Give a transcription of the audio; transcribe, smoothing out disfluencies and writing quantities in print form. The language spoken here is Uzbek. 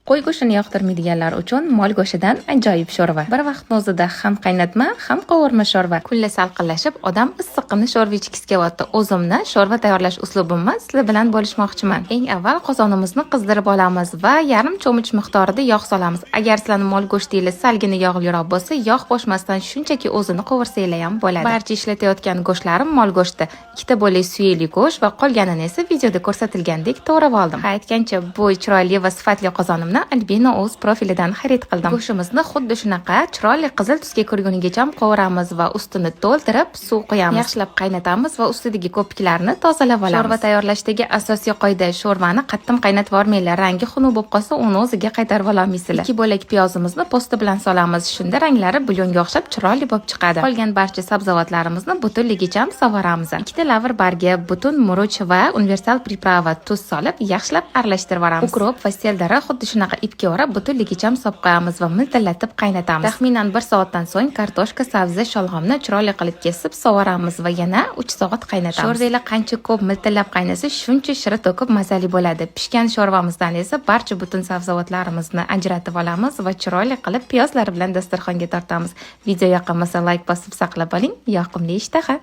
Qo'y go'shtini yoqtirmaydiganlar uchun mol go'shtidan ajoyib sho'rva. Bir vaqtni o'zida ham qaynatma, ham qovurma sho'rva. Kunlar salqinlashib, odam issiqqina sho'rva ichgisi kelyapti. O'zimni sho'rva tayyorlash uslubimni sizlar bilan bo'lishmoqchiman. Eng avval qozonimizni qizdirib olamiz va yarim cho'mich miqdorida yog' solamiz. Agar sizlarning mol go'shtingiz salgina yog'liroq bo'lsa, yogq qo'shmasdan shunchaki o'zini qovursanglar ham bo'ladi. Barcha ishlatayotgan go'shtlarim mol go'shti. Ikkita bo'lak suyakli go'sht va qolganini esa videoda ko'rsatilgandek to'g'rab oldim. Ha, aytgancha, bu chiroyli va sifatli qozonimni Albina o'z profilidan xarid qildim. Go'shtimizni xuddi shunaqa chiroyli qizil tusga kirgunigacha qovuramiz va ustini to'ldirib suv quyamiz. Yaxshilab qaynatamiz va ustidagi ko'piklarni tozalab olamiz. Sho'rva tayyorlashdagi asosiy qoida: sho'rvani qattiq qaynatib yubormanglar. Rangi xunuk bo'lib qolsa, uni o'ziga qaytarib ololmaysizlar. Ikki bo'lak piyozimizni po'sti bilan solamiz. Shunda ranglari bulyonga o'xshab chiroyli bo'lib chiqadi. Qolgan barcha sabzavotlarimizni butunligicha sovuramiz. Ikkita lavr bargi, butun murch va универсал приправа, tuz solib, yaxshilab aralashtirib yuboramiz. Укроп va selderiyni xuddi shunaqa ipga o'rab, butunligicha solib qo'yamiz va miltillatib qaynatamiz. Taxminan 1 soatdan so'ng kartoshka, sabzi, sholg'omni chiroyli qilib kesib sovuramiz va yana 3 soat qaynatamiz. Sho'rvalar qancha ko'p miltillab qaynasa, shuncha shira to'kib mazali bo'ladi. Pishgan sho'rvamizdan esa barcha butun sabzavotlarimizni ajratib olamiz va chiroyli qilib piyozlar bilan dasturxonga tortamiz. Video yoqqan bo'lsa, layk bosib saqlab oling. Yoqimli ishtaha.